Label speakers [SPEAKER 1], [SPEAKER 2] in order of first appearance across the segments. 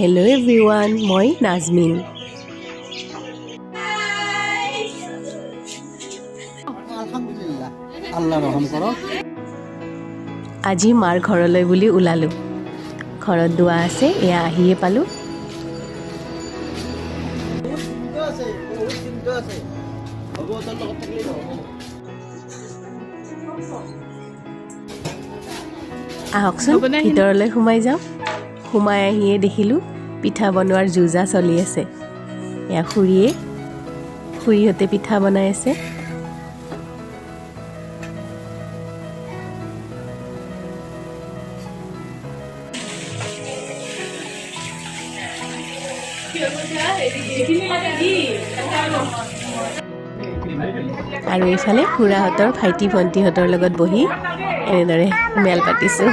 [SPEAKER 1] Hello' everyone, মই নাজমিন।
[SPEAKER 2] আলহামদুলিল্লাহ, আল্লাহ ৰহম কৰক।
[SPEAKER 1] আজি মাৰ ঘৰলৈ বুলি ওলালোঁ। ঘৰত দোৱা আছে। এয়া আহিয়ে পালোঁ।
[SPEAKER 2] বহুত চিন্তা আছে, বহুত চিন্তা আছে। হ'ব, তোৰ লগত থাকিলেই নহ'ব।
[SPEAKER 1] আহকচোন, ভিতৰলৈ সোমাই যাওঁ। সোমাই আহিয়ে দেখিলোঁ পিঠা বনোৱাৰ যো-জা চলি আছে। এয়া খুৰীয়ে, খুৰীহঁতে পিঠা বনাই আছে। আৰু এইফালে খুৰাহঁতৰ ভাইটি ভণ্টিহঁতৰ লগত বহি এনেদৰে মেল পাতিছোঁ।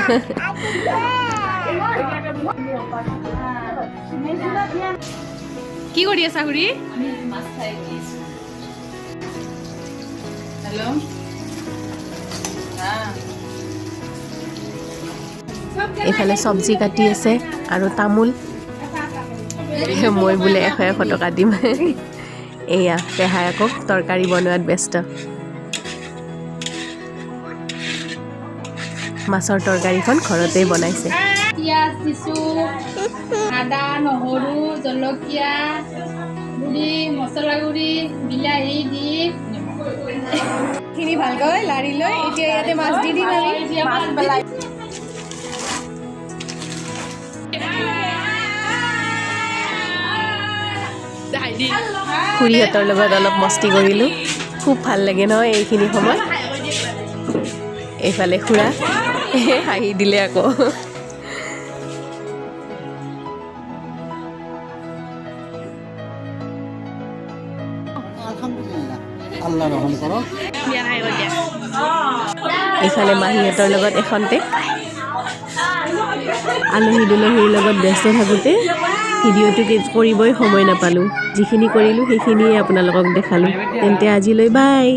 [SPEAKER 3] কি কৰি আছা খুৰী? হেল্ল'।
[SPEAKER 1] এইফালে চব্জি কাটি আছে আৰু তামোল। মই বোলে 100 100 টকা দিম। এয়া পেহাই আকৌ তৰকাৰী বনোৱাত ব্যস্ত। মাছৰ তৰকাৰীখন ঘৰতেই বনাইছে।
[SPEAKER 4] পিঁয়াজ দিছোঁ, আদা, নহৰু, জলকীয়া গুড়ি, মছলা গুড়ি, বিলাহী দি
[SPEAKER 3] খিনি ভালকৈ লাৰি লৈ এতিয়া ইয়াতে মাছ দি দিম আমি।
[SPEAKER 4] মাছ পেলাই।
[SPEAKER 1] খুৰীহঁতৰ লগত অলপ মস্তি কৰিলোঁ। খুব ভাল লাগে নহয় এইখিনি সময়। এইফালে খুৰা হাঁহি দিলে আকৌ।
[SPEAKER 2] আলহামদুলিল্লাহ, আল্লাহ ৰহম কৰক।
[SPEAKER 1] এইফালে মাহীহঁতৰ লগত এখনতে আলহী দুলহীৰ লগত ব্যস্ত থাকোঁতে ভিডিঅ'টো কৰিবই সময় নাপালোঁ। যিখিনি কৰিলোঁ, সেইখিনিয়ে আপোনালোকক দেখালোঁ। তেন্তে আজিলৈ বাই।